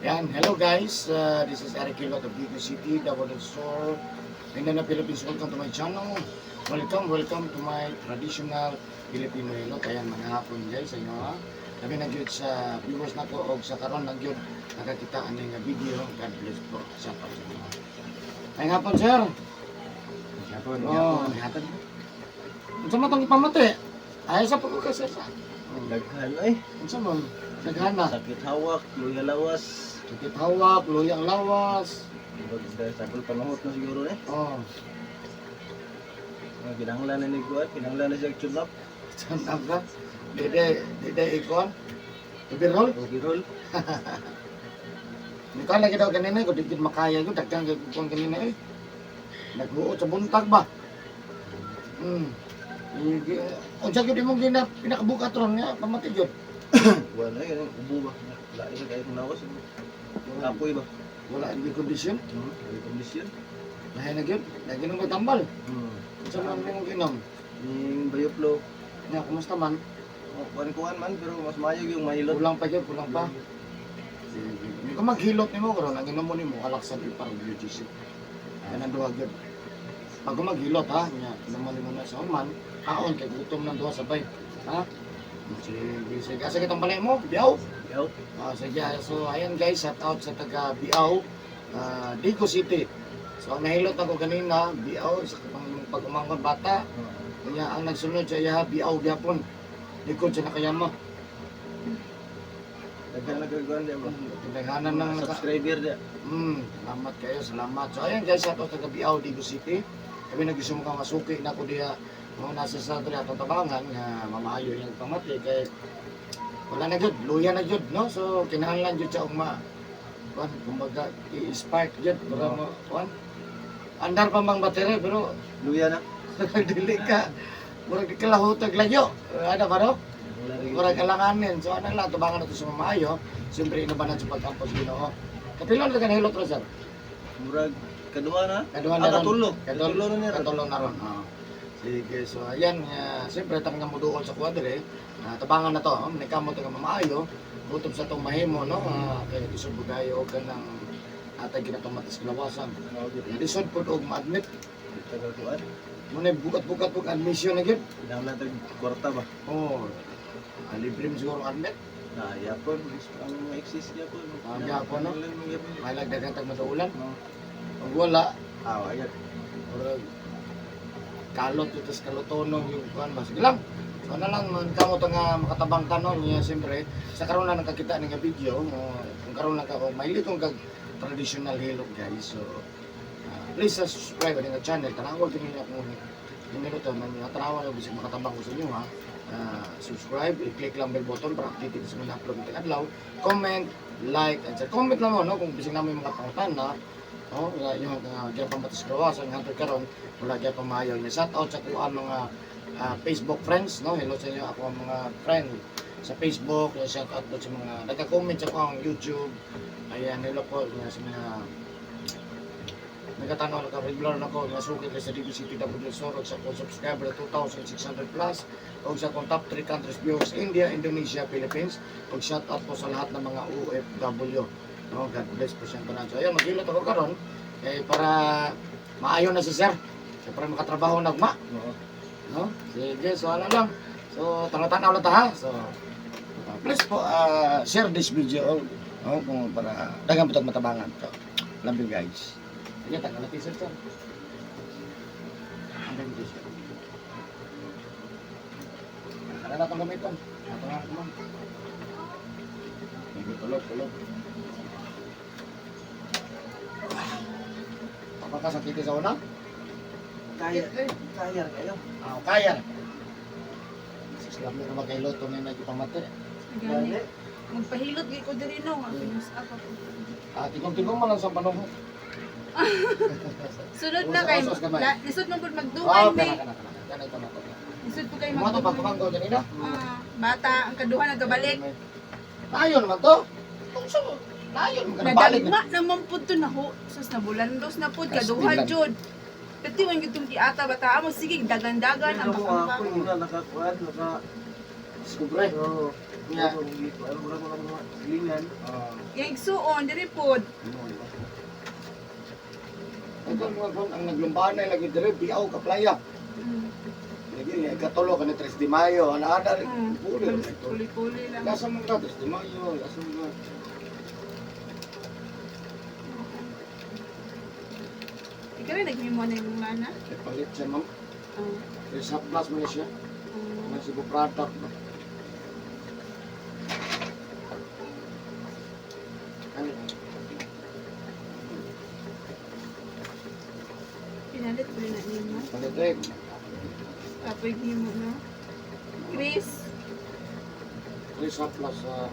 Yan, hello guys. This is Eric Hilot of Vigo City, Davao del Sur, Mindanao, Philippines. Welcome to my channel. Welcome, welcome to my traditional Filipino hilot. Ayan, mga hapon guys sa inyo ha. Kami na gyud sa viewers nako og sa karon lang gyud nakakita ani nga video. God bless po. Shout out sa inyo. Ay hapon, sir. Hapon, Oh. hapon, hapon. Unsa man tong ipamati? Ay sa pagko kasi sa. Daghan ay. Unsa man? Daghana. Sakit hawak, luya lawas. Sakit hawak, luyang lawas. Bagay sa panuhot na siguro eh. Oh. Mga kinahanglan na ni kuan, kinahanglan na siya tune up. Saan ka? Dede, dede ikon. Overall, Overall. Hindi ko lagi daw kanina, kung di makaya ko, daghan kay kung kanina eh. Naghuot sa buntag ba? Unsa gyud imong gina pinakabukat ron nga pamati gyud. Kuan ay ubo ba? Wala ni kay kung lawas. Kapoy ba? Wala ang kondisyon. Ay kondisyon. Lahi na gyud. Lagi nang tambal. Unsa man imong ginom? Ning Bioflow. Nya kumusta man? Oh, kuan kuan man pero mas maayo yung mahilot. Kulang pa gyud, kulang pa. Sige. Hindi ko maghilot nimo karon, ang inom mo nimo alaksan para UGC. Yan ang duha gyud. Pag maghilot ha, nya inom mo nimo na sa human, kaon kay gutom ng duha sabay. Ha? Sige, sige. Asa kitang balay mo? Biaw. Yaw. Ah, sige. So ayan guys, shout out sa taga Biaw, Digo City. So ang nahilot ako kanina, Biaw sa pag pag-umangkon bata. Kaya ang nagsunod sa iya Biaw gyapon. Likod sa Nakayama. Daghan na kay kuan di ba? Tinaghanan ng naka, Subscriber di. Salamat kayo, salamat. So ayun guys, shout out taga Biaw, Digo City. Kami nag-gusto mo kang masuki na ko diha mga nasa sa diri atong tabangan nga mamaayo yung pamati kay wala na gyud, luya na gyud, no? So kinahanglan gyud siya og ma kuan, kumbaga i-spark gyud para mo kuan. Andar pa mang baterya pero Luya na. dili ka murag di ka lahutag layo. Ano ba no? Wala rin. Murag alanganin. So ano lang tubangan nato sa mamaayo. Siyempre inabanan sa pag-ampos Ginoo. Kapila na ka nahilot ra, sir? Murag kaduha na. Kaduha na Ah, ron. katulo. Katulo, Katulo na niya. Katulo na ron. Oo. Sige, so ayan, siyempre tang nga muduol sa kuadre, tabangan na to, oh, manikamot nga mamaayo, gutom sa tong mahimo, no? Kaya lisod bugayo og kanang atay ginapamatis kalawasan. Lisod pud og ma-admit, Tagal kuan. muna bukat-bukat pug admission na gyud. Kinahanglan tag kwarta ba? Oh, libre mo siguro ang admit. Na yapon, ang mga exist yapon. Ah, yapon, no? Yapon. Mahilag daghan tag madaulan. No. Ug wala, Ah, ayat. murag kalot ito sa kalutonong yung kuan ba. Sige lang. So ano lang man kamo ta nga makatabang tanon niya siyempre sa karon lang nakakita ni nga video mo kung karon lang ka o mahilig kong kag traditional hilot guys. So please subscribe ani nga channel. Tanawag kini niya kung numero to man nga tanawa na bisag makatabang ko sa inyo ha. Subscribe, i-click lang bell button para updated sa mga upload ng adlaw. Comment, like, and share. Comment lang mo no kung bisag namo yung mga pangutana. Oh, wala yung gyapon batas kawasan hangtod karon wala gyapon maayo niya. Shout out sa kuha mga Facebook friends, no? Hello sa inyo ako ang mga friend sa Facebook, shout out po sa mga nagka-comment sa kuha ang YouTube. Ayan, hello po nga sa mga nagkatanaw na regular na ko nga sukit sa DBCT W Sorog sa akong subscriber 2,600 plus og sa akong top 3 countries viewers India, Indonesia, Philippines og shout out po sa lahat ng mga OFW, no? God bless po siyang tanan. So ayun, maghilot ako karon eh para maayo na si sir. Kaya para makatrabaho nagma, Oo. no? Sige, so ano lang. So tanaw-tanaw lang ta ha. So please po share this video, oh, kung para daghang putag matabangan to. Love you guys. Sige, tagal natin sir sir. Ang dami sir. Kana na itong gamiton. Ato nga ma'am. Sige, tulog, tulog. Pagkasakiti sa una? Kaya, kaya kayo. Ah, kaya. Sislam na naman kay Loto na nagpamate. Gani. Magpahilot gyud ko diri no, ang pinos ako. Ah, tigong-tigong man lang sa panahon. Sunod na kay Usas, usas gamay. la, lisod man pud Ah, magduan kana ni. kana kana. Kana ito na to. Lisod po kay Mo to magduan. pagkumanggo kanina. Ah, bata ang kaduha nagkabalik. Layon naman to. Unsa mo? Layon man kana balik. Nadagma naman pud to na ho. Sus nabulandos na pud kaduha Kastilan. jud. Pati man gyud tong giata bata mo sige dagan-dagan ang Ako bakang ako muna nakakuan, naka Diskubre. Oo. Nga. Ano mo na ko mga silingan. Ah, Yung igsuon diri pod. ito mga kon ang naglumbahan na lagi dire biaw ka playa. Lagi niya ikatulo kani 3 de Mayo, ana ana puli. Kuli-kuli lang. Lasa man ka 3 de Mayo, lasa man ka. Ikaw rin nagmimo na yung mana. Kay palit siya, ma'am. Oh. Kay sa plus man siya. Mga Cebu product ba. Ano? Pinalit ko rin na nimo. Palit eh. Kapoy nimo na. Chris, Kay sa plus sa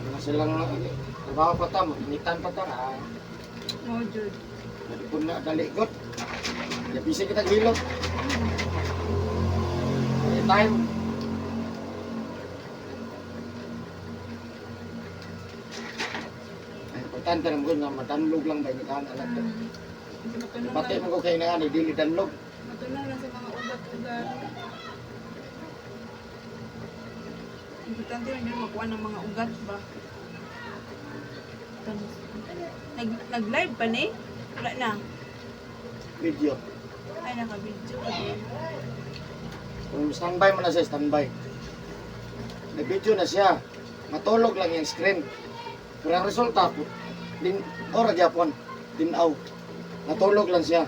mga silang trabaho pa ta, maginitan pa ta. Ah. mo jud. Dali po na, dali god. Ya, busy kita gilot. Anytime. Ay, importante naman ko nga madanlog lang ba ini kan anak ko. Kasi matunong Pati lang, mo ko kay na ani dili danlog. matunong lang sa mga ugat-ugat. Importante lang din makuha ng mga ugat ba. Tapos, nag-live pa ni? Wala na. Video. Ay, naka-video pa din. Kung standby mo na siya, standby. Nag-video na siya. Matulog lang yung screen. Pero ang resulta, din, ora gyapon, dinaw. Natulog lang siya.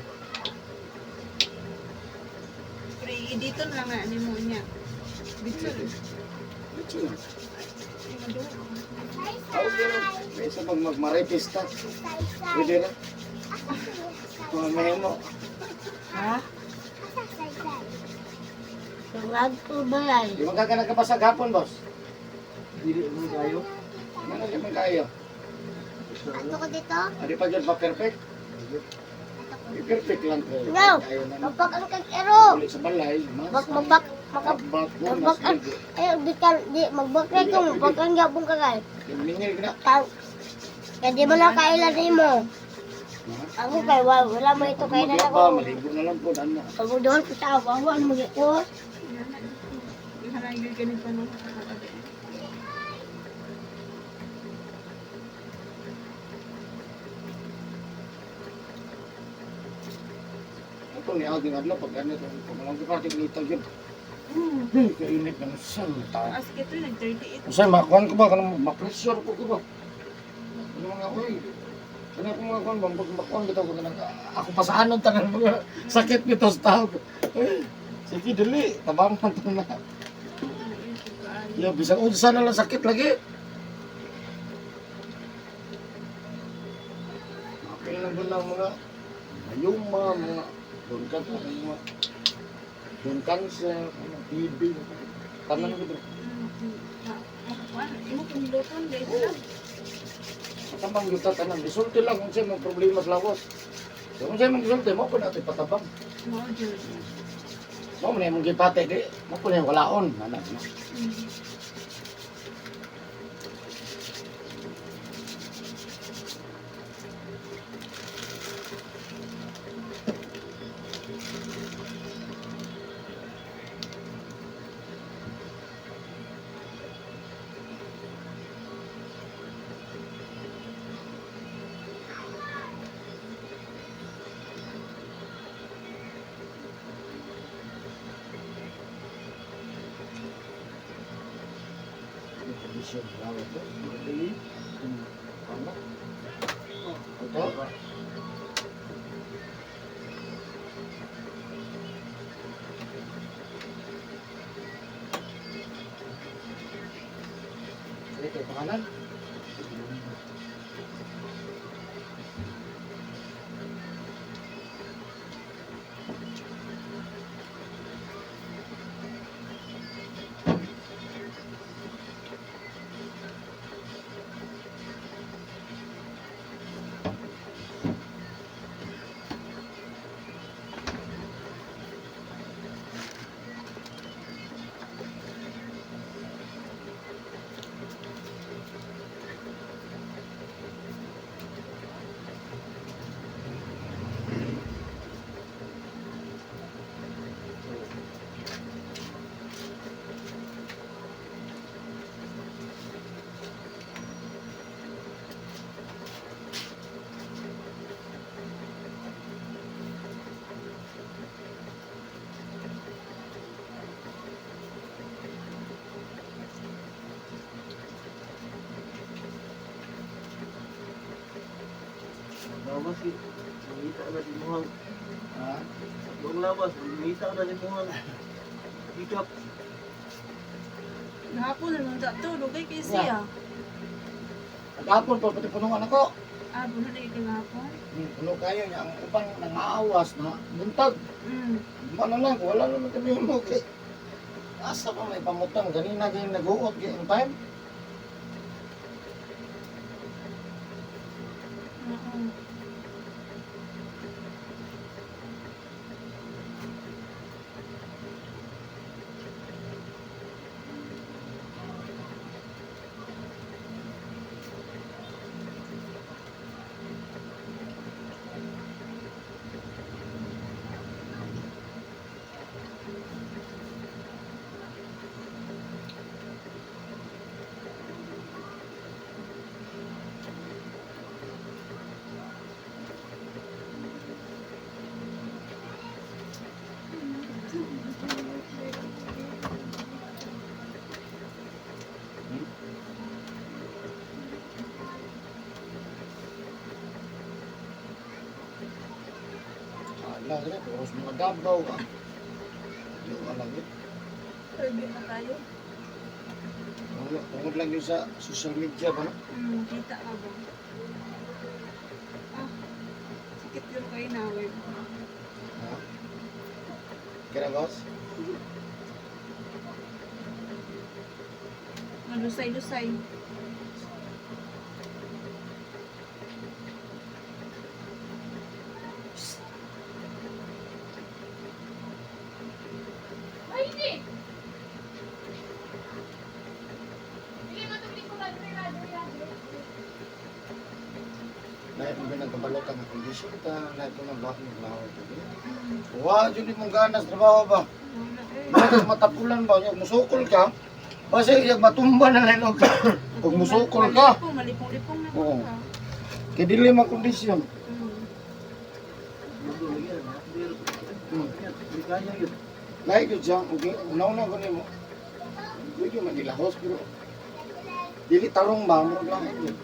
Pero i-edito na lang na ni mo niya. Video. Video lang. Ay, madugo. Okay lang. May isa pag magmaripis ta. Pwede na. Kung may mo. Ha? Tawag ko balay. Di man ka nagkabasa gapon, boss. Dili mo kayo. Ano di man kayo? Ato ko dito? Adi pa yun pa perfect? I-perfect lang kayo. No. Kayo na. Mabak ang kag-ero. Ulit sa balay. Mas. Bak mabak maka Mabak. mabak ang ay di ka di magbak na ko mabak ang gabong kagay. Minil ka na. Tang kaya di mo na kailan nimo. Ako kay wala, wala mo ito kailan Maglaba, ako. maligo na lang po. Ano? Pag doon ko sa awawan mo ko. Yung harangil ka nito no? Ito ni Aging Adlaw, pag ano, pag walang party nito yun. Hey, kainit na saan tayo. As ito, nag-38. Kasi makuhan ko ba, kanang ma-pressure ko ko ba? Ano mga oy? Ano ko mga kuhan, bambag makuhan bitaw ko kanang ako pasahanon tanan mga sakit nito sa tao. Eh, sige dali, tabangan to na. Ya bisag unsa na lang sakit lagi. Apil lang doon lang mga mayuma, mga doon ka mga doon cancer, mga TB, tanan ko doon. Makakuan, imo kung luton, guys lang. Patabang yuta tanan. Isulti lang kung sa'yo mga problema sa lawas. So, kung sa'yo mga isulti, mo po natin patabang. Mo jud. Mo na yung gipate, di. Mo po na yung walaon. Anak, no? Yung kondisyon, lawas to. Dili. Ano? Ito? Ito, pangalan? Labas eh. Mangita na si Muhang. Ha? Buong labas, mangita na si Muhang. Hikap. Gahapon na nung to, lugay kay siya. Nagapon pa pati punuan ako. Ah, buno na kay gahapon. Puno kayo niya ang uban nangaawas na buntag. Ano lang, wala naman kami mo kay asa pa may pamutang ganina kay naguot kay in time. Oo. Ala gani puros mga dabaw ah. Di ko alam yun. Review na tayo. Tungod lang yun sa social media ba no? Kita ka ba? Ah, sakit yun kayo na, web. Ha? Kira boss? Malusay-lusay. Lahat mo nagkabalot ang kondisyon ta, lahat mo nang bakit naglawan ka. Wa jud mong ganas trabaho ba? Wala eh. Bakit matapulan ba? Yung musukol ka, basta yung matumba na lang og pag musukol ka. Malipong, malipong-lipong na Oo. ka. Kay dili man kondisyon. Mundo lagi yan. Hindi kaya yun. Lahi gyud siya, okay, una-una ko nimo. Pwede man gilahos pero dili tarong ba mo lang yun.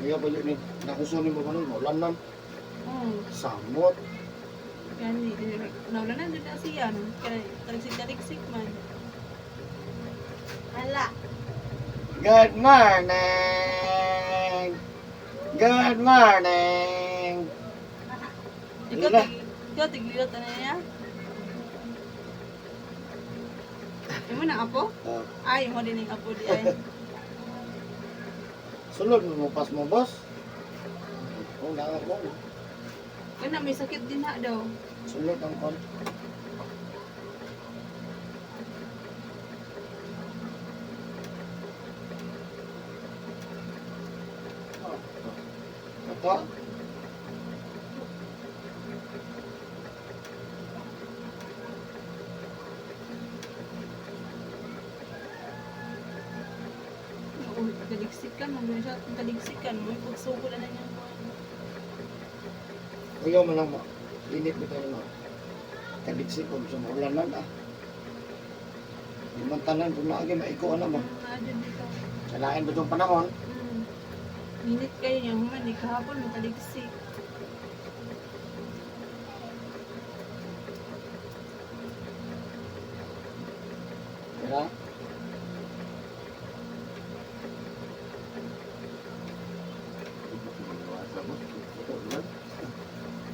Kaya ba yun ni nakuso nimo kanon mo lanan Oo. samot. Gani, nawala na dito siya, no? Kaya taliksik-taliksik man. Hala. Good morning. Good morning. Ikaw, Wala. ikaw, tiglilot na niya. Imo na apo? Ah, Ay, mo din ang apo di ay. sulod mo pas mo boss. Oh, na ako. Kana may sakit din ha daw. Sulod ang kon. Ito. Oo, taliksik ka man siya, taliksik ka mo pagsuko na niya mo. Ayaw man lang mo. Init mo tayo mo. Kaliksik ko sa maulanan ah. Di man tanan kung naagi maiko na mo. Adyo dito. Kailangan ba itong panahon? Minit kayo niya human eh, kahapon mo taliksik. Diba?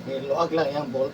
Niluag lang yung bolt.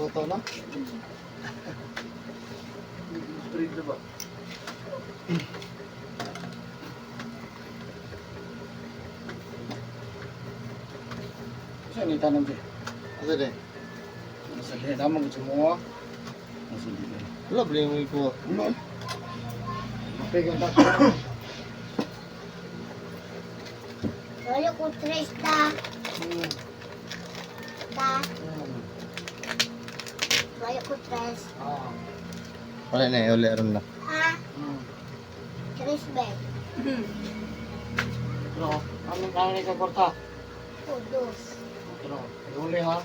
Luto, no? Spread na ba? Saan ni tanong siya? Asa din? Sa di naman ko sumuha. Asa din? Wala ba yung ikuha? Ano? Mapigang ta. Wala ko tres ta. Ta. Wala ko tres. Ah. Wala na eh, wala ron na. Ha? Tres ba? Pero, anong kaya ni kagorta? O dos. Pero, ihuli ha?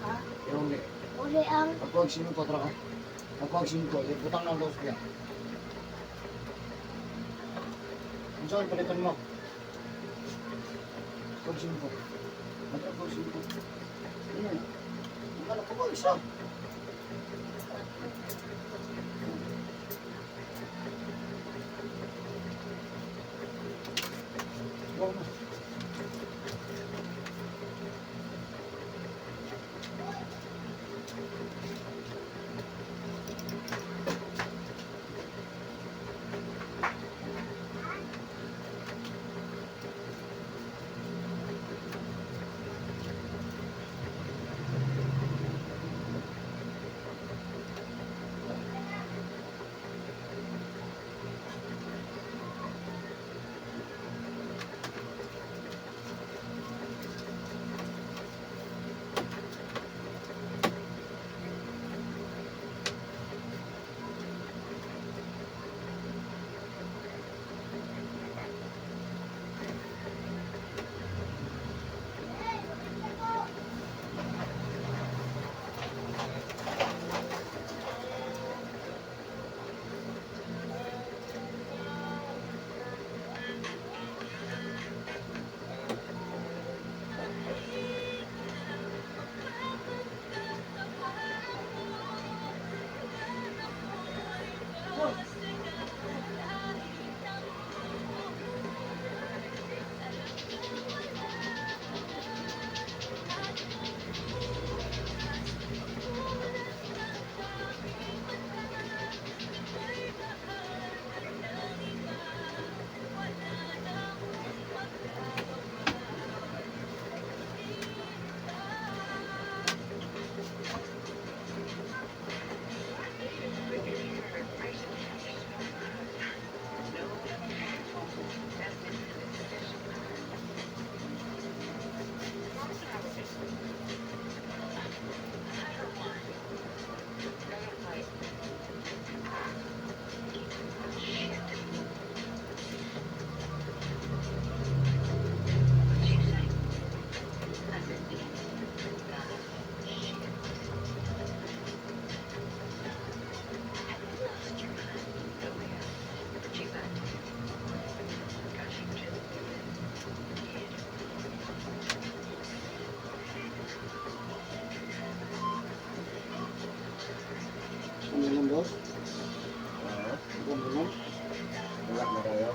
Ha? Ihuli. Uli ang Pagkuwag 5, tara ka. Pagkuwag 5, ibutang ng dos niya. Ang saan, palitan mo. Pagkuwag 5. Pagkuwag 5. Ano? Ang alam ko ba, isa? Wow na. Ano lang, boss? Ah, Ano lang? wala na kayo.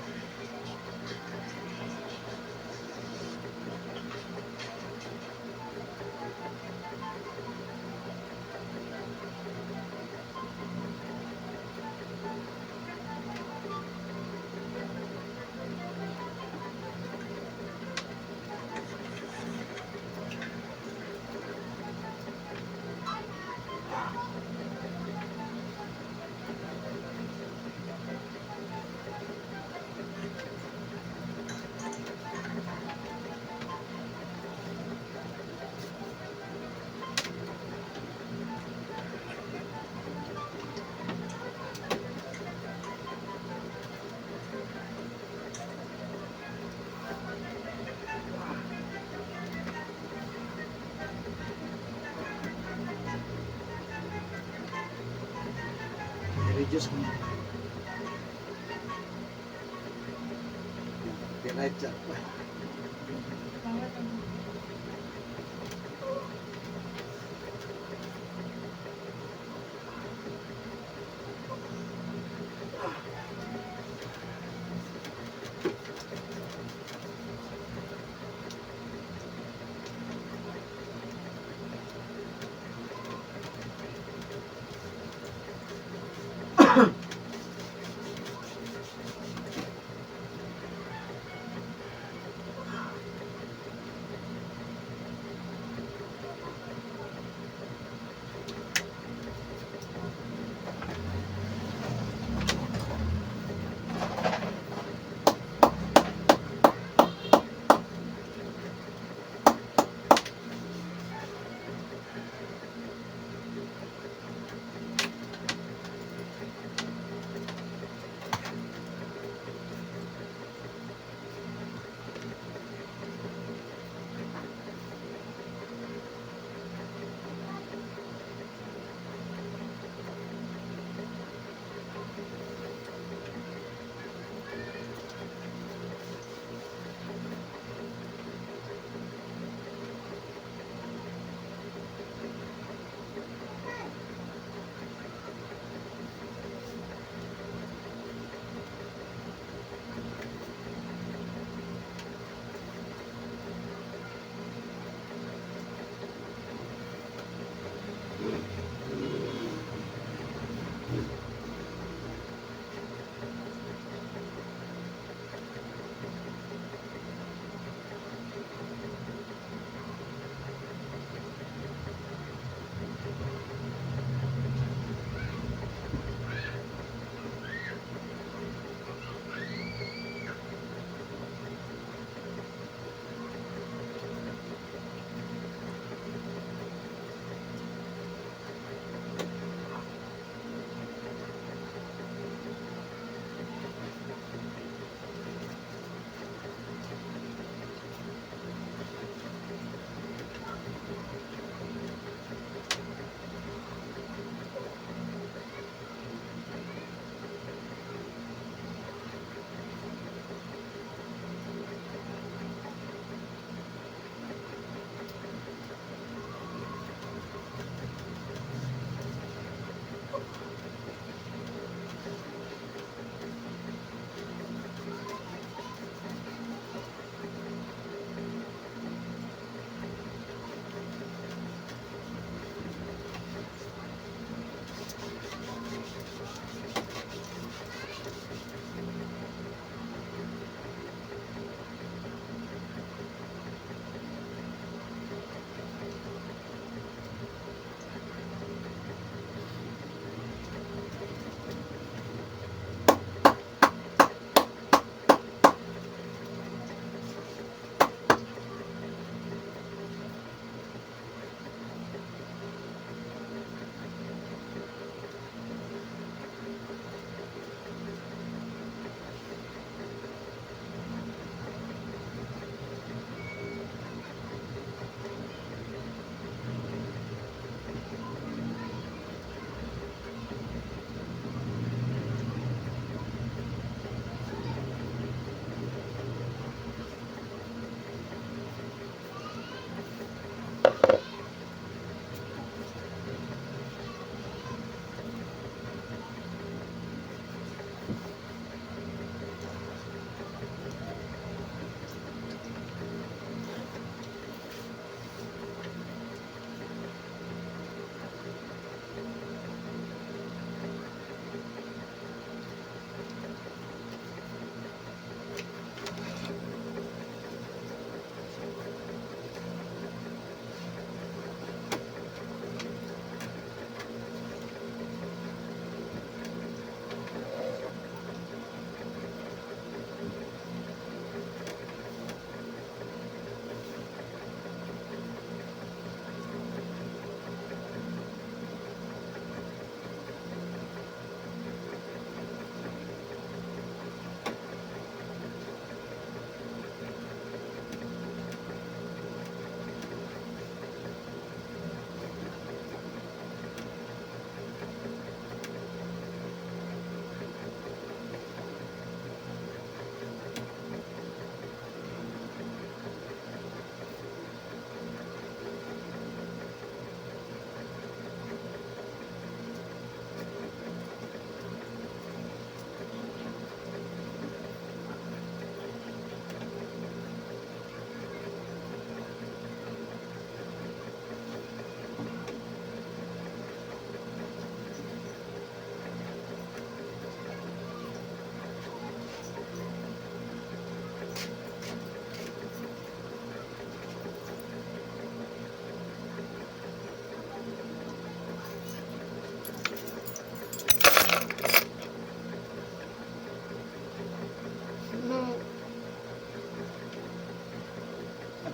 Reduce ko. Diretso. Bawat ang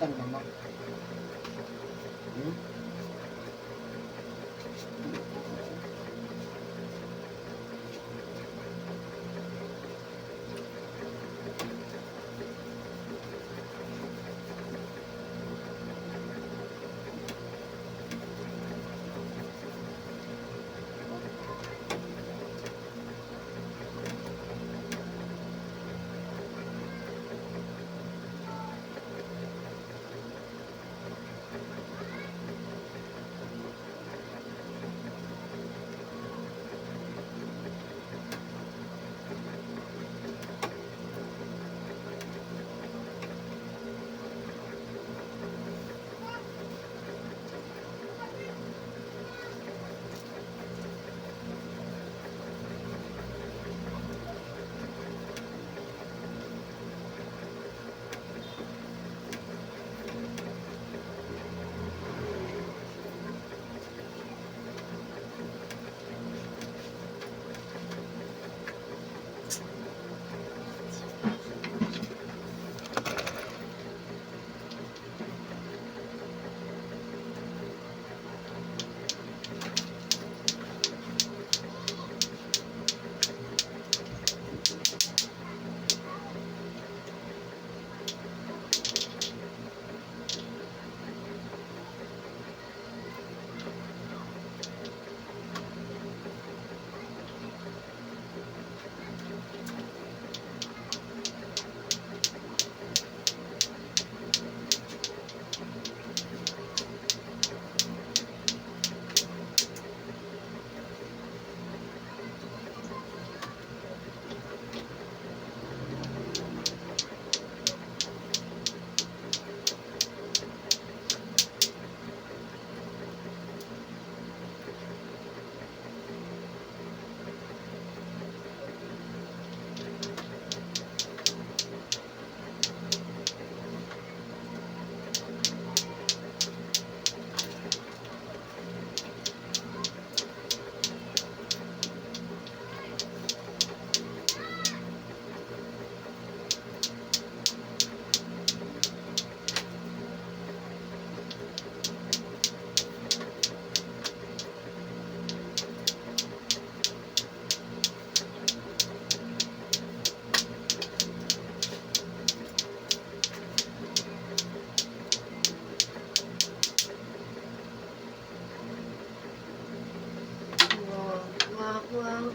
Hatag mama. Wow, wow, wow,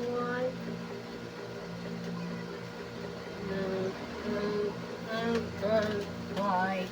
wow. Why?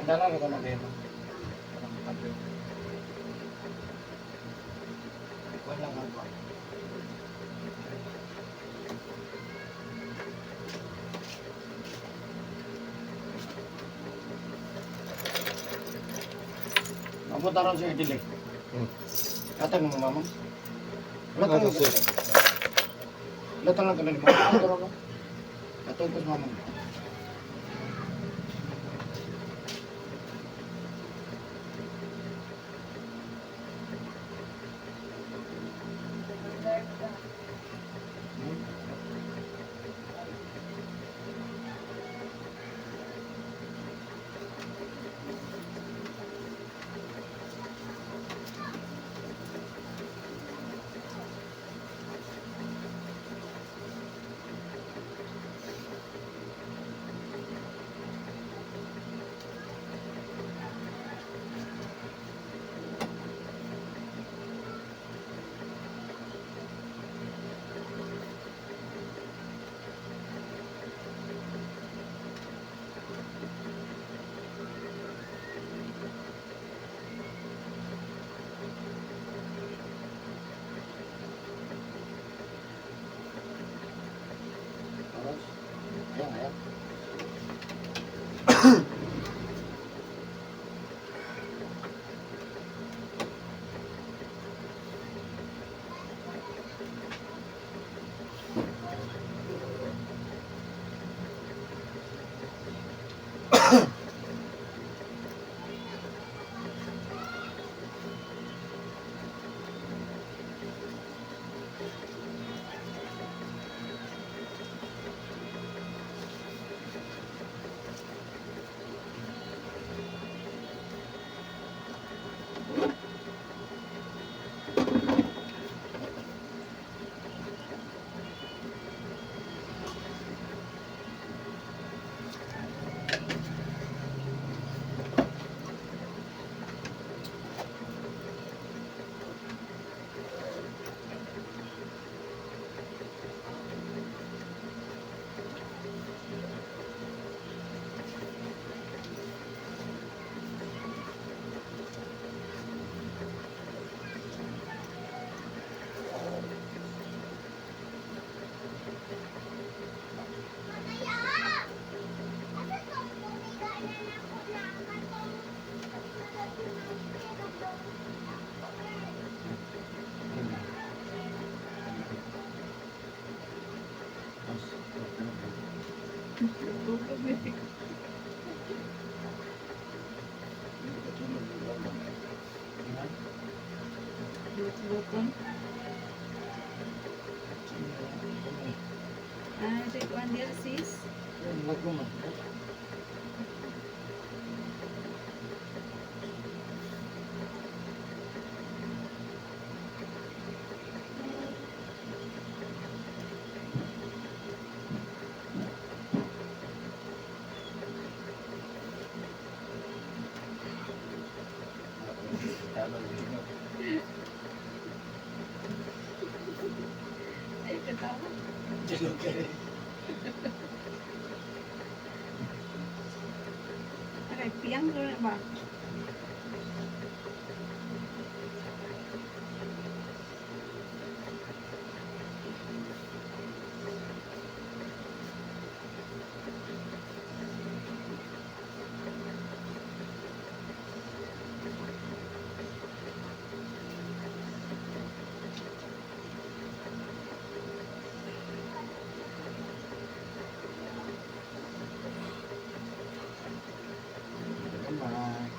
Anda na ko na kayo. Parang tablet. Wala lang ako. Mapunta ron siya idili. Katag mo mama. Wala Ano tang sir? Wala tang lang kanil mo. Ato ko. Ato ko sa mama. Gilot-giloton. Ah, ito yung kuan diya, sis. Lago man. Ay, katawa. Ay, piyang ko na ba? Gamay.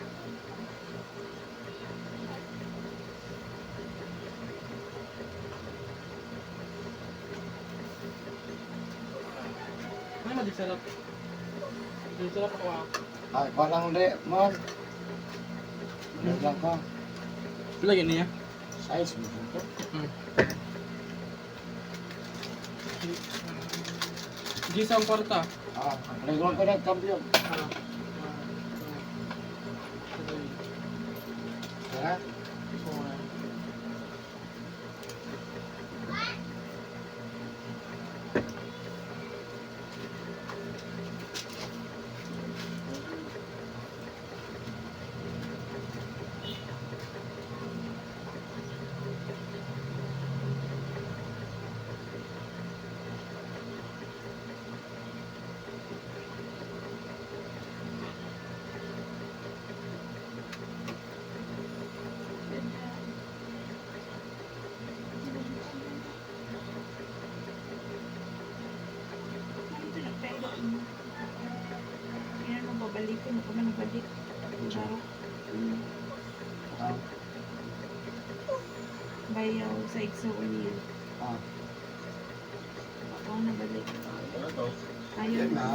Ano mag-sarap? Sarap ako ah. Ay, walang de, mon. Wala lang ko. Pila gini niya? Size mo to. Di sa kwarta. Ah, regular ko na cambio. Ah. 1, 2, 3, Tara. 4. Ano ito nagpelo? Kaya mo babalik ko, pa man nabalik. Baro. Ah, Bayaw sa igsoon niya. ah. Ako nabalik. Ano to? Ayun. Yan na.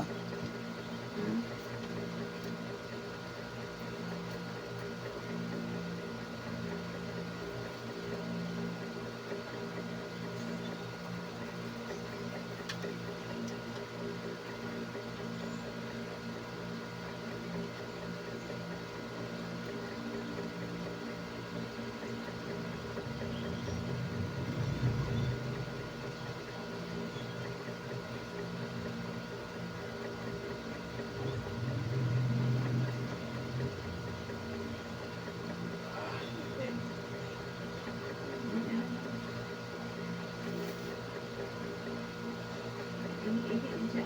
Ihi-ihi siya.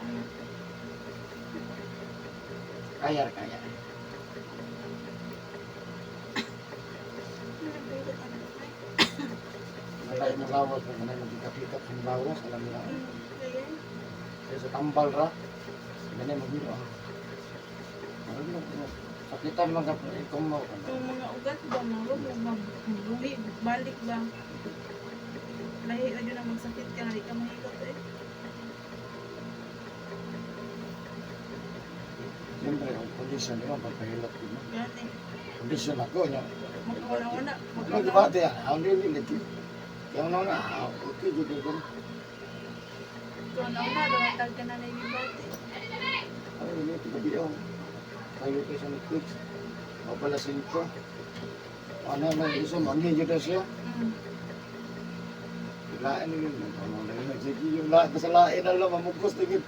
Kaya, kaya. Wala yung lawas, pag na magkikapikap ng lawas, alam nila. Kaya sa tambal ra, ganyan mag-ino. Ah. Ano mo, sakitan man ka, ikaw mo. Yung mga ugat ba, mga buhi, balik ba? Lahi na yun ang magsakit ka na, di ka mahilot eh. Siyempre, ang kondisyon, di ba, pagpahilot din mo. Gani. Kondisyon ako, niya. Magkauna-una. Ano, di ba, tiya? Ang dili, lagi. Kaya una una, ah, okay, jud yun. Magkauna-una, dumatag ka na na ibibati. Ay, hindi, gabi oh. Tayo kayo sa Netflix. O pala sa inyo. Ano na, isa, manghi jud na siya. Lain yun. Ano na yun, sige, yung lain, basta lain na lang, mamugos na yun.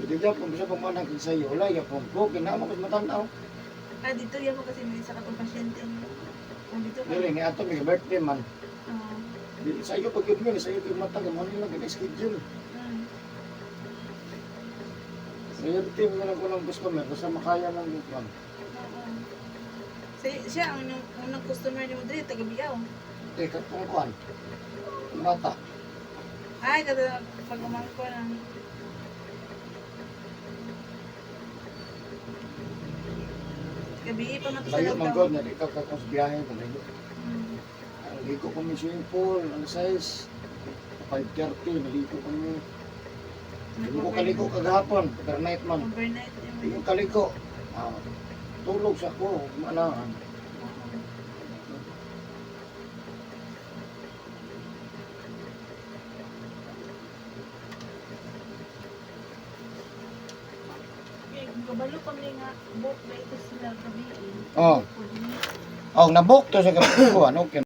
Jadi niya, kung bisa pumanag sa iyo, wala, yapon ko, kinama ko sa matanaw. Ah, dito yan mo kasi may isa ka pang pasyente. Kung dito ka. Dili, ni ato, may birthday man. Oo. Di, sa iyo, pag yun, sa iyo, yung mata, gamon nila, ganun schedule. Priority mo lang ko ng customer, basta makaya lang yung plan. Oo. Siya, ang unang customer ni mo dito, taga Biao. Teka, kung kuhan, bata. Ay, kada pag umangko ng gabi pa man to sa Layo man lockdown. god, na di ka kakos biyahe, malayo. Naligo kami swimming pool, alas 6. 5:30, naligo kami. Hindi ko kaliko kagahapon, overnight man. Overnight Hindi yung ko kaliko. Ah, tulog sa ako, manahan. Okay, kung kabalo kami nga book ba ito sila gabi eh. Oh, Pwede ni. oh, nabook to sa gabi ko, ano, okay.